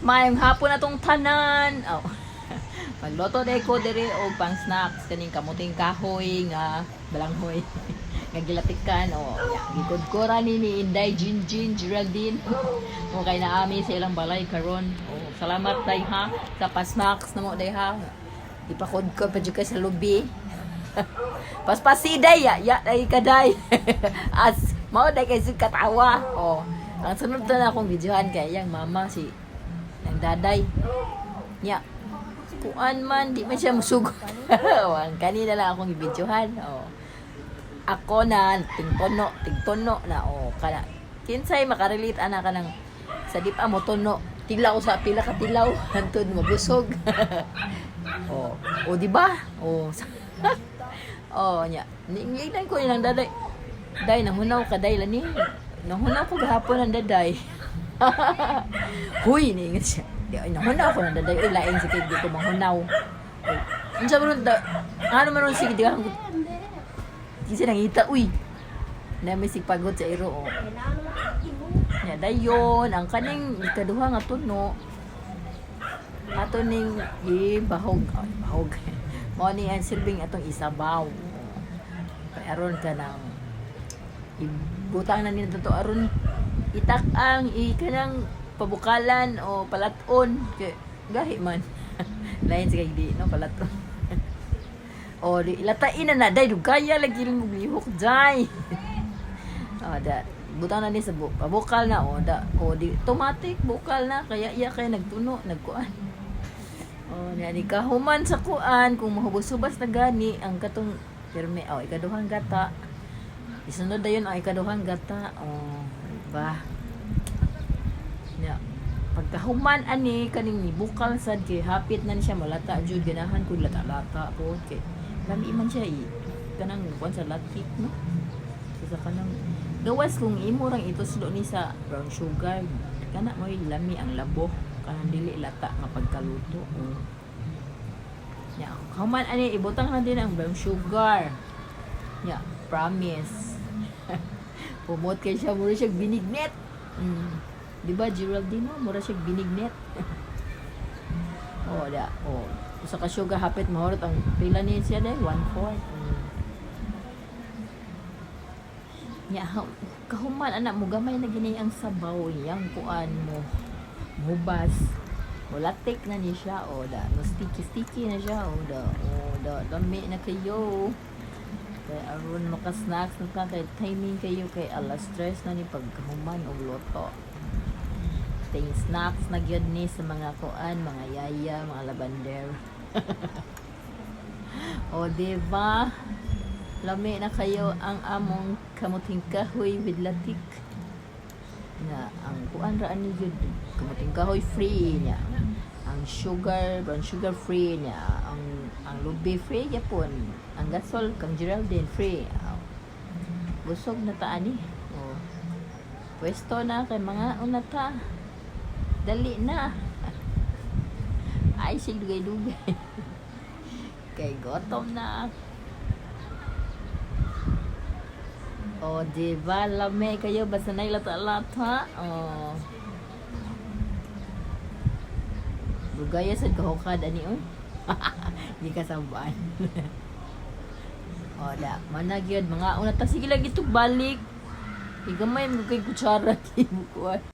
Maayong hapon atong tanan. Oh. Magluto day ko diri og pang snacks kaning kamuting kahoy nga balanghoy nga gilatikan o ya, gikudkura ni Inday Jinjin Geraldine o kay naami sa ilang balay karon. Oh, salamat day ha sa pa-snacks namo day ha. Ipakudkod pa jud kay sa lubi. Paspasi day ya, ya day kaday. As mao day kay sud katawa. Oh, ang sunod na akong videohan kay iyang mama si nang daday. Nya, kuan man, di man siya musugot. O, ang kanina lang akong ibidyohan. Oh. Ako na, tingtono, tingtono na. Oh, kana. Kinsay makarelate ana ka ng sa di pa mo tono. Tigla ko sa pila ka tilaw, hantod mabusog. Oh, oh, di ba? Oh. Oh, nya. Ninglignan ko nilang daday. Day, nanghunaw ka day lani. Nanghunaw ko gahapon ang daday. Huy, niingat siya. Di, ay, nanghunaw ko ng daday. Uy, laing si kay di ko manghunaw. Uy, unsa man ron da, ano man ron sige, di ka kasi nangita, uy. Na may sigpagod sa iro, oh. Nya, dayon, ang kaning ikaduha nga tuno, ato ning ibahog, ay, bahog. Mao ni ang silbing atong isabaw. Kay aron ka ng ibutang na nila to aron itak-ang i kanang pabukalan o palaton kay gahi man lain sa kay di no palaton o di ilatain na na day dugaya lagi mo lihok day. O da butang na ni sa pabukal na o da o di automatic bukal na kaya iya kay nagtuno nagkuan. O niya ni kahuman sa kuan kung mahubos-hubas na gani ang katong pirmi o ikaduhang gata, isunod dayon ang ikaduhang gata. O ba nya pagkahuman ani kaning nibukal sad kay hapit na ni siya malata jud. Ganahan ko lata-lata po kay lami man siya i kanang kuan sa latik no sa kanang gawas kung imo rang ituslo ni sa brown sugar kana mo'y lami ang labo kanang dili lata nga pagkaluto. Oh. Nya human ani ibutang na din ang brown sugar. Nya promise pumot kay siya, mura siya binignet. Di ba Geraldine, no? Mura siya binignet. Oh, da. Oh, usa ka sugar hapit mahurot ang pila ni siya day 1/4. Nya kahuman anak mo gamay na gini ang sabaw yang kuan mo hubas. Mulatik na ni siya o da. No sticky sticky na siya o da. O da dami na kayo. Kay aron maka-snacks na ta kay timing kayo kay alas 3 na ni pagkahuman og luto. Ting snacks na gyud ni sa mga kuan, mga yaya, mga labander. O di ba? Lami na kayo ang among kamuting kahoy with latik. Nga ang kuan ra ani gyud kamuting kahoy free niya. Ang sugar, brown sugar free niya. Ang lubi free gyapon. Ang gasol kang Geraldine free. Aw. Busog na ta ani. O. Pwesto na kay mga una ta. Dali na. Ay, sig dugay-dugay. Kay gutom na. O, di ba? Lame kayo. Basta na lata-lata. O. Bugaya sa kahukad, ani, oy. Di ka sabaan. O, da. Manag yun. Mga una ta. Sige lang ito balik. Igamay mo kay kutsara. Di mo kuwan.